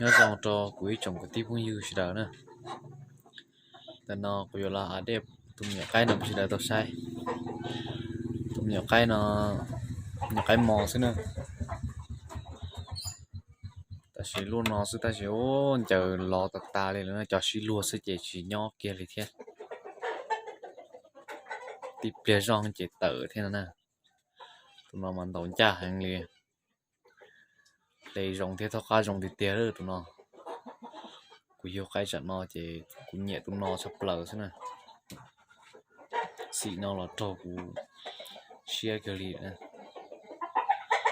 Nyob zoo rau kuv ib tsoom kwv tij phooj ywg sawv daws na. Ntawm no kuv yuav los a dej tus me nyuam qaib no sawv daws tau saib. Tus me nyuam qaib no, me nyuam qaib mos xwb na. Tab sis luaj no xwb tab sis ua ncaws lov tas tas li lawm, cov sib luag xwb ces tsis nyob kiag li thiab. Tib pliag zoj ces tawm thiab no na. Tus no mas ntaus ncaj heev li. Hle zoo thiab thaub qab zoo tiag tiag tus no. Kuv yug qaib tsam no ces kuv nyiam tus no tshaj plaws xwb na. Xim no los raug kuv siab kawg li.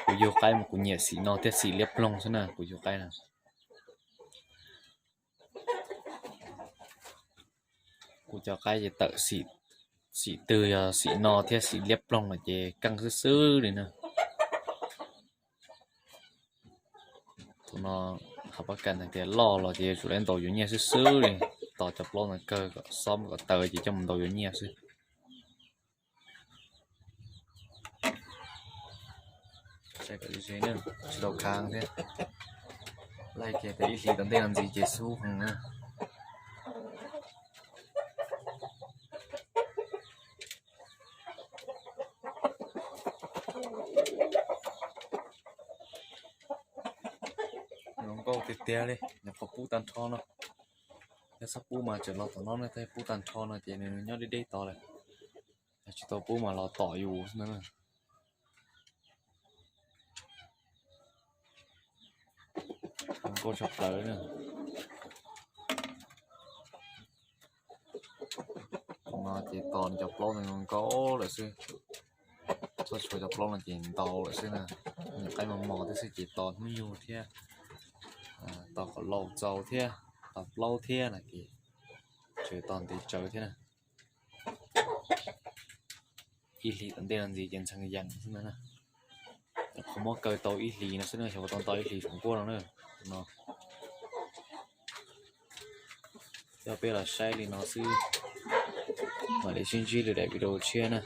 Kuv yug qaib mas kuv nyiam xim no thiab xim liab ploog xwb na, kuv yug qaib na. Kuv cov qaib ces tawm xim twg yog xim no thiab xim liab ploog no ces keej xwb xwb li na. Tus no hab pab kas hais tias loj los ces yuav tsum lawv ntaus yuav nyiaj xwb xwb li. Tos cov plaub no kawg kom xob kom taw ces coj mus ntaus yuav nyiaj xwb. Tsis tau khaav thiab. Laij kiag tias ib hlis tom ntej no ntxiv ces xub heev na. Zoo nkauj tiag tiag li, nyuam qhuav pub tag nrho no. Yog txhob pub mas tseem los tom no ne, tab pub tag nrho no ces nws nyob deb deb tod lawm. Yog tsis tau pub mas los tom yus xwb na. Zoo nkauj tshaj plaws na. Tus no ces tos cov plaub no zoo nkauj lawm xwb. Txhob tshuav cov plaub no ces ntau lawm xwb na. Nyuam qaib mos mos tib xwb ces tos hnub nyoog thiab, tos kom laus txaus thiab, tos plaub thiab no ces tseem tos ntev tsawv thiab na. Ib hlis tom ntej no ntxiv ces ntxhee yees xwb ntag na. Qhov muab kaw tau ib hlis no xwb na, xyov puas tau ntau ib hlis saum nkuaj no na. No, coj peb los saib li no xwb, mam li sib ntsib lwm daim video tshiab na.